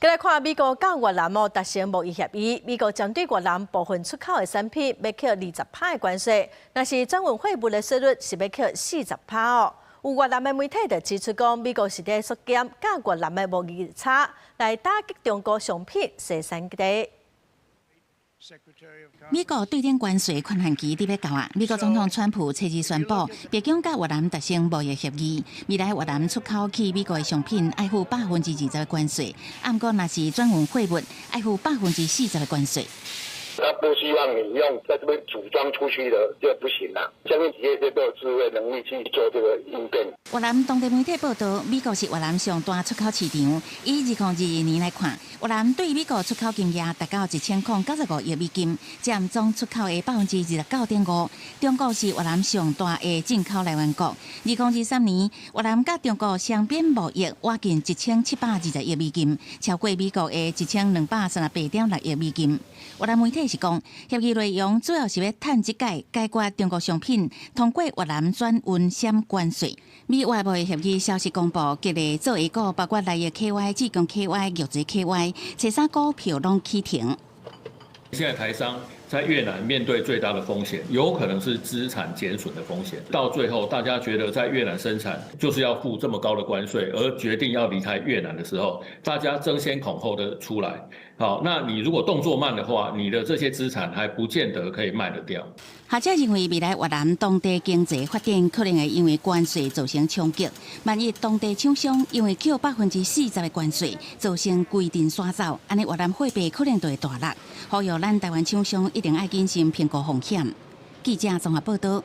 來看美國佮越南哦達成貿易協議，美國針對越南部分出口的產品欲課20趴的關稅，若是轉運貨物的稅率是欲課40趴哦。有越南的媒體就指出講，美國是佇縮減佮越南的貿易差，來打擊中國商品生產地。美國對等關稅寬限期佇欲到啊！美國總統川普初二宣布，白宮佮越南達成貿易協議，未來越南出口去美國的商品愛付20%的關稅，毋過若是轉運貨物愛付40%的關稅。他不希望你用在這邊組裝出去的就不行啦。相信企業都有智慧能力去做這個應變。越南當地媒體報道，美國是越南上大出口市場。以2022年來看，越南對美國出口金額達到1095億美金，佔總出口的29.5%。中國是越南上大的進口來源國。2023年，越南佮中國雙邊貿易挖近1720億美金，超過美國的1238.6億美金。越南媒體是講，協議內容主要是欲趁這擺解決中國商品通過越南轉運閃關稅。美越貿易協議消息公布，激勵做下股包括內藥 KY、智強 KY、玉澤 KY，齊三股票攏起停。現在台商在越南面對最大的風險，有可能是資產減損的風險。到最後，大家覺得在越南生產就是要付這麼高的關稅，而決定要離開越南的時候，大家爭先恐後的出來。好，那你如果動作慢的話，你的這些資產還不見得可以賣得掉。學者認為，未來越南當地經濟發展可能會因為關稅造成衝擊。萬一當地廠商因為繳40%的關稅，造成規陣徙走，按呢越南貨幣可能就會大落。呼籲咱台灣廠商一定愛謹慎評估風險。記者綜合報道。